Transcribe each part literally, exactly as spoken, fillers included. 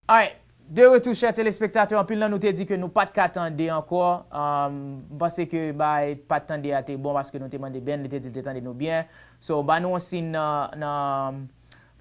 Alright, de retou, chè telespektatè, anpil nan nou te di ke nou pa t ka tande ankò. Um, m panse ke bay pa t tande a te bon paske nou te mande Ben, li te di l te tande nou byen. So, ba nou yon siy nan, nan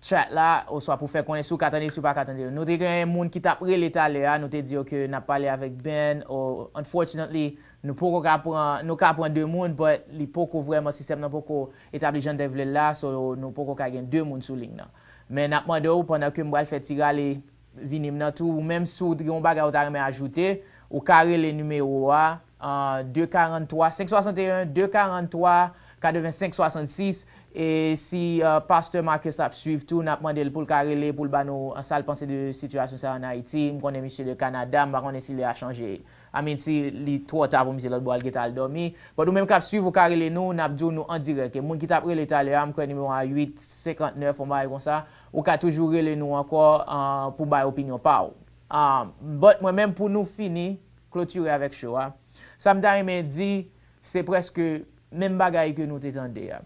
chat la, oswa pou fè konnen si w ka tande, si w pa ka tande. Nou te gen moun ki t ap rele talè a, nou te di yo ke n ap pale avèk Ben, o, unfortunately, nou poko ka pran, nou ka pran de moun, but li poko vrèman, sistèm nan poko etabli jan n te vle l la, so nou poko ka gen de moun sou liy nan. Men n ap mande w, pandan ke m pral fè ti rale vini m nan tou, ou menm si w gen yon bagay ou ta renmen ajoute, ou ka rele nimewo a, an de karant twa, senk swasanteyen, de karant twa, katrevensenk swasannsis, e si uh, Pastè Marcus ap swiv tou, n ap mande l pou l ka rele, pou l ba nou an sa l panse de sitiyasyon sa an Ayiti. M konnen misye de Kanada, m pa konnen si lè a chanje. I mean, si li twò ta pou misye lòt bò, al gentan al dòmi. But ou menm k ap swiv, ou ka rele nou, n ap di w nou an dirèk. E moun ki t ap rele talè a, m kwè nimewo a uit senkant nèf, yon bagay konsa, ou ka toujou rele nou ankò uh, pou bay opinyon pa w. Uh, but mwen menm, pou nou fini, klotire avèk show a, sa m ta renmen di, se prèske menm bagay ke nou te tande a.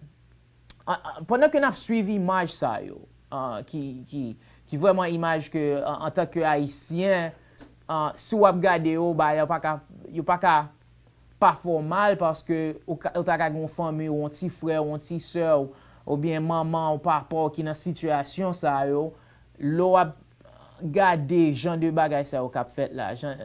An- an- pandan ke n ap swiv imaj sa yo, an, ki, ki, ki vrèman imaj ke, an, antanke Ayisyen, an, si w ap gade yo, ba, yo pa ka, yo pa ka pa fè w mal paske ou, ka- ou ta ka gen yon fanmi, ou yon ti frè, ou yon ti sè, ou, oubyen manman, ou papa, w ki nan sitiyasyon sa yo, lè w ap gade jan de bagay sa yo k ap fèt la, jan,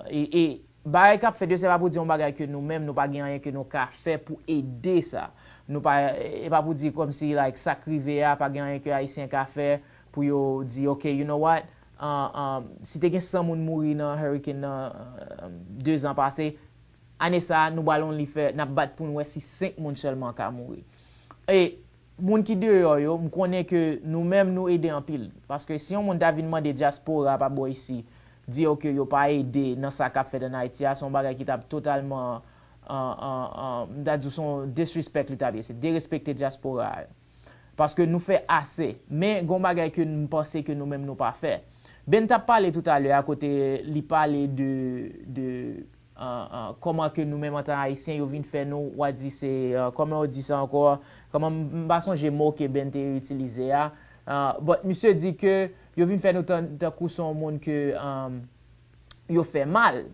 e, e bagay k ap fèt yo, se pa pou di yon bagay ke nou menm, nou pa gen anyen ke nou ka fè pou ede sa. Nou pa, e pa pou di kòmsi, like, sa k rive a, pa gen anyen ke Ayisyen ka fè pou yo di, ok, you know what, uh, um, si te gen san moun mouri nan hurricane nan uh, de zan pase, ane sa a, nou pral only fè, n ap bat pou n wè si senk moun sèlman ka mouri. E moun ki deyò yo, m konnen ke nou menm nou ede anpil. Paske si yon moun ta vin mande dyaspora pa bò isi, di yo ke yo pa ede nan sa k ap fèt ann Ayiti a, se yon bagay ki t ap totalman, an, an, an, m ta di w se yon disrespect li t ap ye, se derespekte dyaspora a. Paske nou fè ase, men gen yon bagay ke m panse ke nou menm nou pa fè. Ben t ap pale toutalè a kote li pale de, de an, an, kòman ke nou menm antan Ayisyen, yo vin fè nou, w a di se, an, kòman yo di sa ankò, kòman m, m pa sonje mo ke Ben te itilize a, an, but misye di ke yo vin fè nou tan, tankou se yon moun ke an, yo fè mal,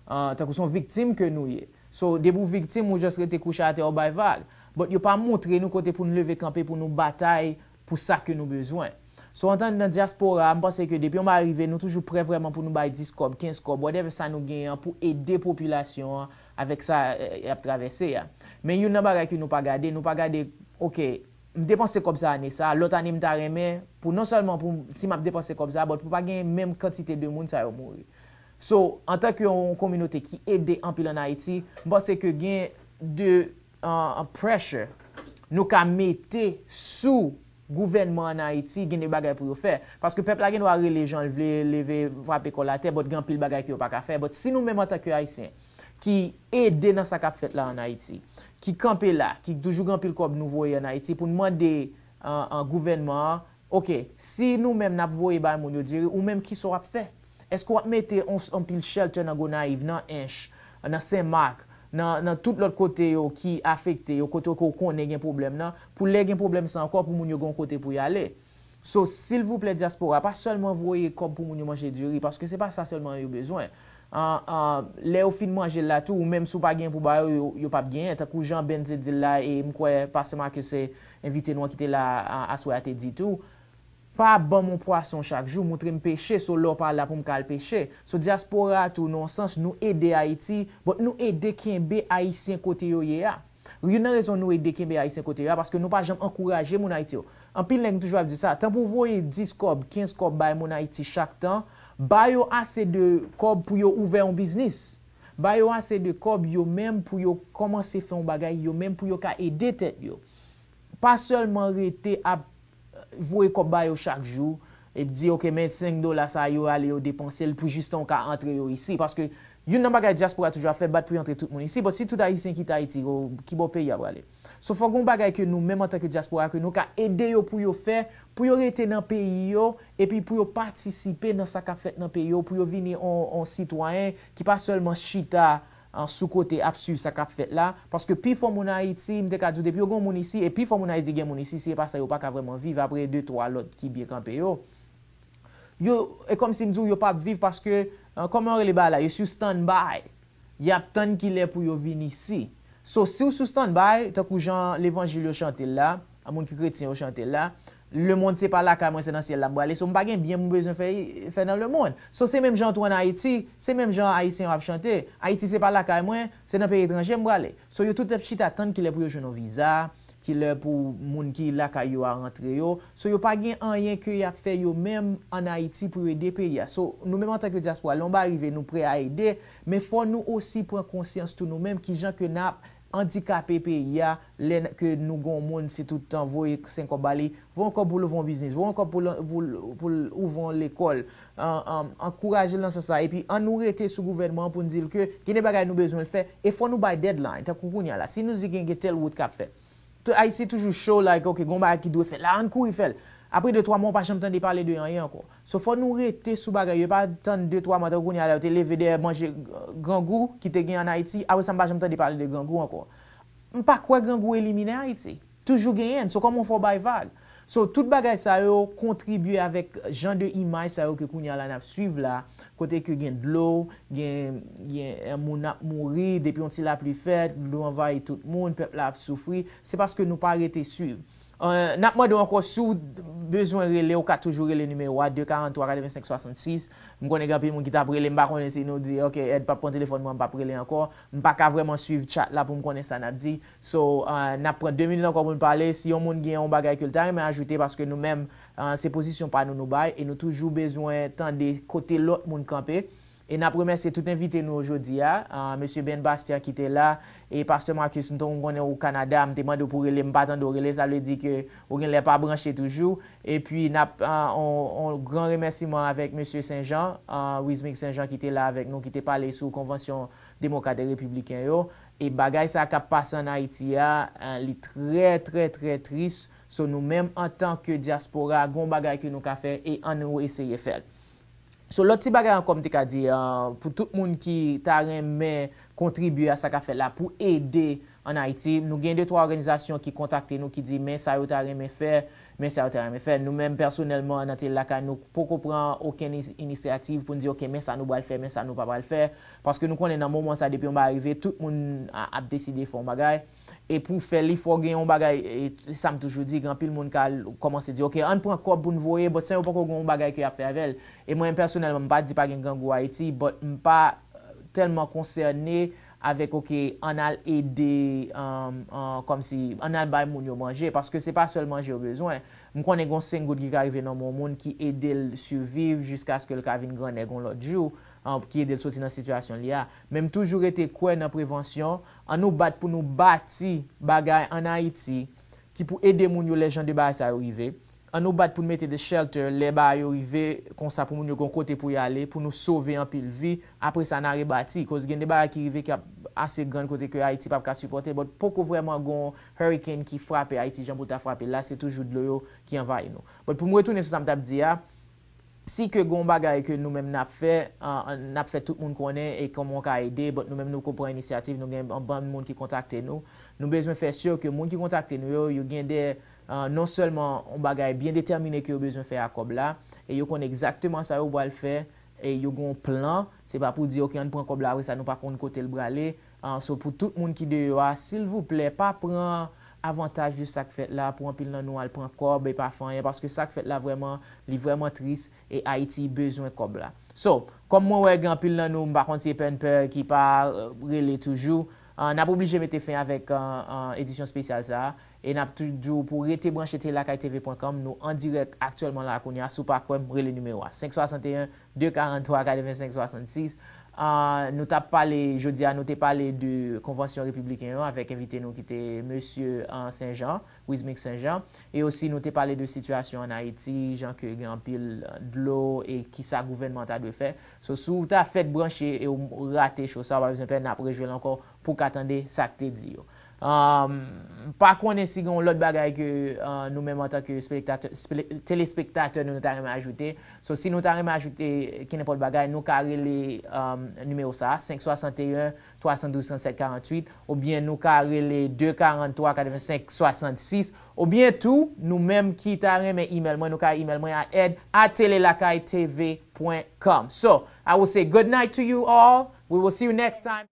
an, tankou se yon viktim ke nou ye. So, depi w viktim, ou just rete kouche atè, w bay vag. But yo pa montre nou kote pou n leve kanpe pou nou batay pou sa ke nou bezwen. So, antan nan dyaspora, m panse ke depi yon bagay rive, nou toujou prè vrèman pou nou bay dis kòb, kenz kòb, whatever sa nou genyen an pou ede popilasyon an avèk sa eh, y ap travèse a. Men youn nan bagay ke nou pa gade, nou pa gade, ok, m depanse kòb sa ane sa, lòt ane m ta renmen pou non sèlman pou si m ap depanse kòb sa, but pou pa gen menm kantite de moun sa yo mouri. So, antanke yon kominote ki ede anpil ann Ayiti, m panse ke gen de an, an pressure nou ka mete sou gouvènman ann Ayiti, gen de bagay pou yo fè. Paske pèp la gen dwa rele jan l vle, leve, frape kò l atè, but gen anpil bagay ke yo pa ka fè. But si nou menm antanke Ayisyen ki ede nan sa k ap fèt la ann Ayiti, ki kanpe la, ki toujou gen anpil kòb nou voye ann Ayiti pou n mande an, an gouvènman an, ok, si nou menm n ap voye bay moun yo diri, ou menm kisa w ap fè? Èske w ap mete on, anpil shelter nan Gonayiv, nan Ench, nan Senmak, nan, nan tout lòt kote yo ki afekte yo, kote ke w konnen gen pwoblèm nan, pou lè gen pwoblèm sa ankò, pou moun yo gen yon kote pou y ale? So, silvouplè, dyaspora, pa sèlman voye kòb pou moun yo manje diri, paske se pa sa sèlman yo bezwen. An, an, lè yo fin manje l la tou, ou menm si w pa gen pou ba yo, yo, yo p ap genyen. Tankou jan Ben te di l la, e m kwè Pastè Marcus se envite nou an ki te la a, aswè a te di tou, pa ban m yon pwason chak jou, montre m peche, so lè w pa la pou m ka al peche. So dyaspora a tou, nan yon sans, nou ede Ayiti, but nou ede kenbe Ayisyen kote yo ye a. Youn nan rezon nou ede kenbe Ayisyen kote yo a, paske nou pa janm ankouraje moun Ayiti yo. Anpil nèg m toujou ap di sa, tan pou voye dis kòb, kenz kòb bay moun Ayiti chak tan, ba yo ase de kòb pou yo ouvè yon biznis. Ba yo ase de kòb yo menm pou yo kòmanse fè yon bagay yo menm pou yo ka ede tèt yo. Pa sèlman rete ap voye kòb ba yo chak jou, epi di, ok, men senk dola sa yo ale yo depanse l pou jistan w ka antre yo isi. Paske youn nan bagay dyaspora toujou ap fè, bat pou yo antre tout moun isi. But si tout Ayisyen kite Ayiti, yo, ki bò peyi a prale? So fòk gen yon bagay ke nou menm antanke dyaspora ke nou ka ede yo pou yo fè, pou yo rete nan peyi yo, epi pou yo patisipe nan sa k ap fèt nan peyi yo, pou yo vini on, on sitwayen ki pa sèlman chita an, sou kote ap swiv sa k ap fèt la, paske pifò moun Ayiti, m te ka di w, depi yo gen yon moun isi, e pifò moun Ayiti gen moun isi, si e pa sa, yo pa ka vrèman viv, apre de, twa lòt ki byen kanpe yo. Yo, e kòmsi m di w, yo p ap viv paske, kòman yo rele bagay la, yo sou standby. Y ap tann kilè pou yo vin isi. So, si w sou standby, tankou jan levanjil yo chante l la, a moun ki kretyen yo chante l la, lemonn se pa lakay mwen, se nan syèl la m prale. So, m pa gen byen m bezwen fè, fè nan lemonn. So, se menm jan tou ann Ayiti, se menm jan Ayisyen yo ap chante. Ayiti se pa lakay mwen, se nan peyi etranje m prale. So, yo tout ap chita tann kilè pou yo jwenn yon viza, kilè pou moun ki lakay yo a rantre yo. So, yo pa gen anyen ke y ap fè yo menm ann Ayiti pou yo ede peyi a. So, nou menm antanke dyaspora, lè yon bagay rive, nou prè a ede, men fò nou osi pran konsyans tou nou menm kijan ke n ap andikape peyi a lè n- ke nou gen yon moun, se tout tan voye senk kòb ba li, voye yon kòb pou l ouvri yon biznis, voye yon kòb pou l, pou l, pou l ouvri yon lekòl, an- an- ankouraje l nan sans sa. Epi ann nou rete sou gouvènman an pou n di l ke gen de bagay nou bezwen l fè, e fò nou bay deadline, tankou kounye a la. Si nou di gen, gen tèl wout k ap fèt, Tou- Ayisyen toujou cho, like, ok, gon bagay ki dwe fèt la, ann kouri fè l. Apre de twa mwa, w pa janm tande pale de anyen ankò. So, fò nou rete sou bagay yo, pa tann de twa mwa, tankou kounye a la, yo te leve dèyè manje grangou ki te gen ann Ayiti, apre sa, m pa janm tande pale de grangou ankò. M pa kwè grangou elimine Ayiti. Toujou genyen l. So, kòman w fè w bay vag? So, tout bagay sa yo kontribye avèk jan de imaj sa yo ke kounye a la n ap swiv la, kote ke gen dlo, gen, gen, eh, moun ap mouri, depi yon ti lapli fèt, dlo anvayi tout moun, pèp la ap soufri, se paske nou pa rete swiv. Eh, n ap mande w ankò, si w bezwen rele, w ka toujou rele nimewo a, de karant twa katrevensenk swasannsis. M konnen gen anpil moun ki t ap rele, m pa konnen si nou di, ok, Ed p ap pran telefòn mwen, m p ap rele ankò. M pa ka vrèman swiv chat la pou m konnen sa n ap di. So, eh, n ap pran de minit ankò pou n pale. Si yon moun gen yon bagay ke l ta renmen ajoute, paske nou menm, eh, se pozisyon pa nou nou bay, e nou toujou bezwen tande kote lòt moun kanpe. E n ap remèsye tout envite nou yo jodi a, eh, mesye Ben Bastien ki te la, e pastè Marcus, m t- m konnen ou Kanada, m te mande w pou rele, m pa tande w rele, sa vle di ke ou genlè pa branche toujou. Epi n ap, eh, on, on gran remèsiman avèk mesye Senjan, eh, Wismic Senjan ki te la avèk nou, ki te pale sou konvansyon demokrat e repibliken yo. E bagay sa k ap pase ann Ayiti a, eh, li trè, trè, trè tris. So, nou menm, antanke dyaspora, gon bagay ke nou ka fè e ann nou eseye fè l. So, lòt ti bagay ankò m te ka di, eh, pou tout moun ki ta renmen kontribye a sa k ap fèt la pou ede ann Ayiti, nou gen de twa òganizasyon ki kontakte nou, ki di, men sa yo ta renmen fè, men sa yo ta renmen fè. Nou menm, pèsonèlman, nan Tele Lakay, nou poko pran okenn is- inisyativ pou n di, ok, men sa nou pral fè, men sa nou pa pral fè. Paske nou konnen nan moman sa, depi yon bagay rive, tout moun a- ap deside fè yon bagay. E pou fè li, fò gen yon bagay, e sa m toujou di, gen anpil moun ka l- kòmanse di, ok, ann pran kòb pou n voye, but san yo poko gen yon bagay ke y ap fè avè l. E mwen, pèsonèlman, m pa di pa gen grangou Ayiti, but m pa, eh, tèlman konsène avèk, ok, ann al ede, um, uh, kòmsi, ann al bay moun yo manje, paske se pa sèl manje yo bezwen. M konnen gon senk goud ki ka rive nan men yon moun ki ede l siviv jiskaske l ka vin grannèg yon lòt jou, uh, ki ede l soti nan sitiyasyon li a. Men m toujou rete kwè nan prevansyon, ann nou bat pou nou bati bagay ann Ayiti ki pou ede moun yo lè jan de bagay sa yo rive. Ann nou bat pou n mete de shelter lè bagay yo rive konsa pou moun yo gen yon kote pou y ale, pou nou sove anpil vi. Apre sa, n a rebati. Koz gen de bagay ki rive k ap ase grann kote ke Ayiti p ap ka sipòte, but poko vrèman gen yon hurricane ki frape Ayiti jan pou l ta frape la, se toujou dlo yo ki anvayi nou. But pou m retounen sou sa m t ap di a, si ke gen yon bagay ke nou menm n ap fè, ah, n ap fè tout moun konnen e kòman w ka ede, but nou menm nou ko pran inisyativ, nou gen yon bann moun ki kontakte nou. Nou bezwen fè si ke moun ki kontakte nou yo, yo gen de, ah, non sèlman yon bagay byen detèmine ke yo bezwen fè ak kòb la, e yo konn egzakteman sa yo pral fè, e yo gen yon plan, se pa pou di, ok, ann pran kòb la, apre sa nou pa konn kote l prale. Ah, so pou tout moun ki deyò a, silvouplè, pa pran avantaj de sa k fèt la pou anpil nan nou al pran kòb e pa fè anyen, paske sa k fèt la vrèman, li vrèman tris, e Ayiti bezwen kòb la. So, kòm mwen wè gen anpil nan nou, m pa konn si e pè n pè ki pa, eh, rele toujou, ah, n ap oblije mete fen avèk, ah, ah, edisyon espesyal sa a, e n ap toujou pou rete branche Tele Lakay T V pwen kòm, nou an dirèk aktyèlman la kounye a, si w pa kwè m, rele nimewo a, senk swasanteyen, de karant twa katrevensenk swasannsis. Ah, nou t ap pale, jodi a, nou te pale de konvansyon repibliken yo avèk envite nou ki te mesye, ah, Senjan, Wismic Senjan. E osi, nou te pale de sitiyasyon ann Ayiti, jan ke gen anpil, ah, dlo e kisa gouvènman ta dwe fè. So, si w ta fèk branche e w rate show sa, w pa bezwen pè, n ap rejwe l ankò pou w ka tande sa k te di yo. Um, pa konnen si gen yon lòt bagay ke uh, nou menm antanke spektè, spe- telespektatè nou, nou ta renmen ajoute. So, si nou ta renmen ajoute kenenpòt bagay, nou ka rele um, nimewo sa, senk swasanteyen, twa san douz, trannsenk karanntuit, oubyen nou ka rele de karanntwa, katrevensenk, swasannsis, oubyen tou, nou menm ki ta renmen email mwen, nou ka email mwen a ed at telelakaytv pwen com. So, I will say good night to you all. We will see you next time.